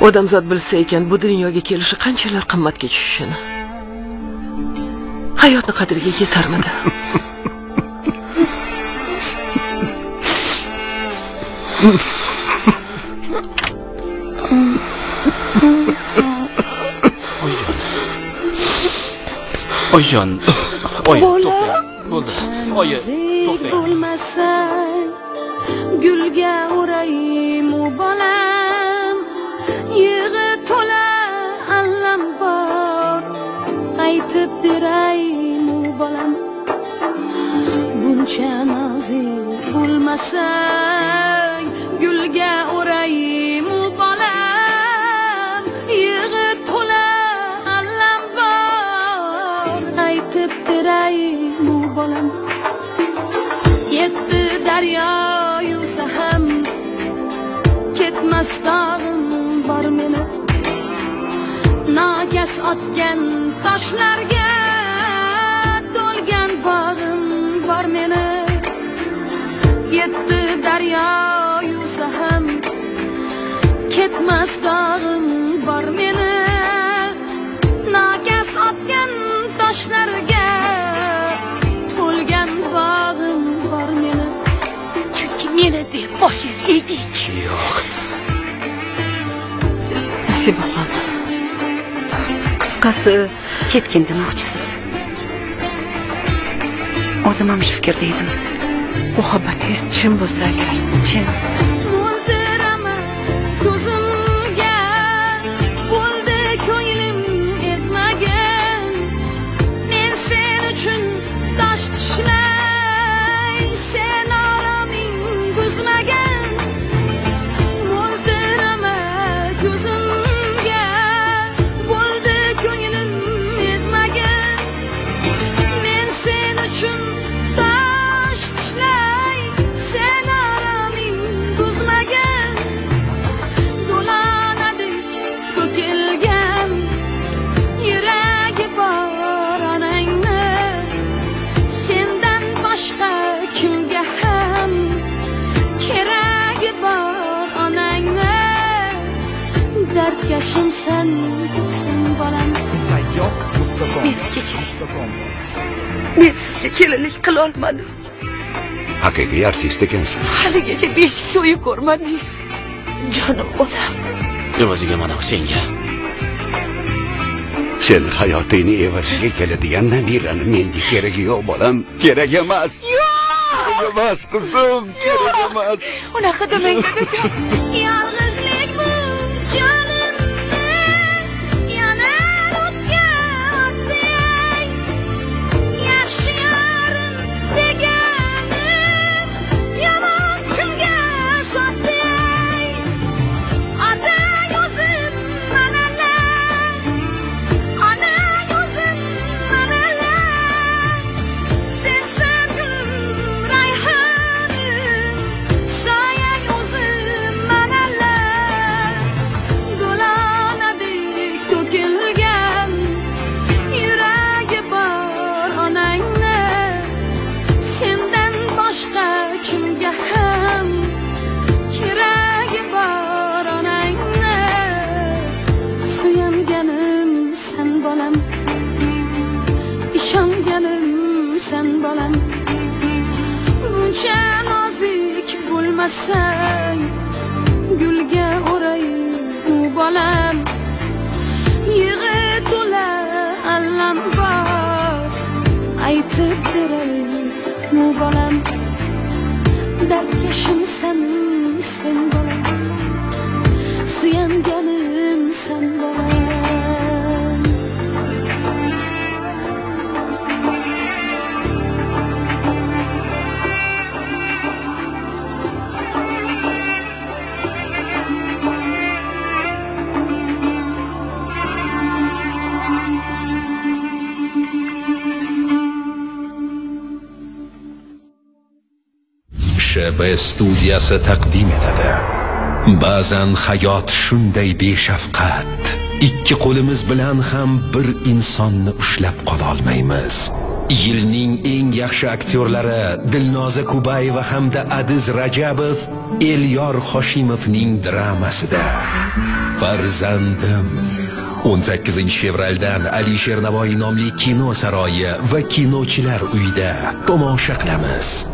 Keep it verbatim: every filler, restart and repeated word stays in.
ئادەمزات بىلسە ئىكەن، بۇ دۇنياغا كېلىشى قانچىلەر قىممەتكە چۈشۈشىنى. ھاياتنىڭ قەدرىگە يېتەرمىدى؟ ئايجان. ئايجان. ئايا، توختاڭ. بولدى. ئايا، توختاڭ. بولمىساڭ، گۈلگە ئورايمۇ بالام؟ يىغى تولا ئاللام بار، قايتىپ بېرەيمۇ بالام؟ بۇنچە نازۇك بولمىساڭ، گۈلگە ئورايمۇ بالام؟ يىغى تولا ئاللام بار، قايتىپ بېرەيمۇ بالام؟ يەتتە دەريا يۇسا ھەم، كەتمەس داغىم بار مېنى. ناكەس ئاتكەن تاشلارغا تولغان باغىم بار مېنى. يەتتە دەريا يۇسا ھەم، كەتمەس داغىم بار مېنى. ناكەس ئاتكەن تاشلارغا تولغان باغىم بار مېنى. چۈنكى مېنى دەپ باشىڭىز ئېگىك. ياق. نەسىبە خانىم. قىسقىسى، كەتكەندە ماڭغۇچىسىز. ئۆزۈم ھەم شۇ پىكىردە ئىدىم. مۇھەببىتىڭىز چىن بولسا ئەگەر. چىن. مولتىرىما كۆزۈمگە، بولدى كۆڭلۈم ئەزمىگىن. مەن سەن ئۈچۈن تاش چىشلەي، سەن ئارامىڭ بۇزمىگىن. مولتىرىما كۆزۈمگە، بولدى كۆڭلۈم ئەزمىگىن. مەن سەن ئۈچۈن تاش چىشلەي، سەن ئارامىڭ بۇزمىگىن. دولانىدى تۆكۈلگەن يۈرەكى بار ئاناڭنى، سەندىن باشقا كىمگە ھەم كېرەكى بار ئاناڭنى؟ دەردكەشىم سەن، سەن بالام. سەيياھ نۇقتا كوم. مېنى كەچۈرۈڭ. مەن سىزگە كېلىنلىك قىلالمىدىم. ھەقىقىي ئارتىست ئىكەنسەن. ھېلىگىچە بېشىك تويى كۆرمىدىڭىز، جانىم بالام. ئېۋەزىگە مانا سەنگە. سەن ھاياتىنى ئېۋەزىگە كېلىدىغان نەبىرەنىڭ مەڭگۈ كېرىكى يوق، بالام. كېرەك ئەمەس. يوق! كېرەك ئەمەس، قىزىم. كېرەك ئەمەس. ئۇنداق دېمەڭ، دادىجان. يالغۇزلۇق بۇ جانىمنى يەنە ئوتقا ئاتتى. ياخشى يارىم دېگەنىم يامان كۈنگە ساتتى. ئاتا يۈزۈم مانا ئانا يۈزۈم مانا، سەنسەن گۈلۈم، رايھانىم، سايەڭ ئۆزۈم مانا. دولانىدى تۆكۈلگەن يۈرەكى بار ئاناڭنى، سەندىن باشقا كىمگە ھەم كېرەكى بار ئاناڭنى؟ سۆيەمگىنىم سەن بالام، ئىشەنگىنىم سەن بالام. بۇنچە نازۇك بولمىساڭ، گۈلگە ئوراي ئۇ بالام. يىغى تولا ئاللام بار، ئېيتىپ بېرەي مۇ بالام، دەردكەشىم سەن، سەن بالام، سۆيەمگىنىم سەن بالام. شب استودیاسی تقدیم اتدی. بعضاً حیات شوندای بی‌شفقت. ایککی قولوموز بیلان هم بیر اینساننی اوشلاپ قالالمایمیز. Yilning eng yaxshi aktyorlari Dilnoza Kubayeva hamda Adiz Rajabov Elyor Hoshimovning dramasida Farzandim. O'n sakkizinchi fevraldan Alisher Navoiy nomli kino saroyi va kinochilar uyida tomosha qilamiz.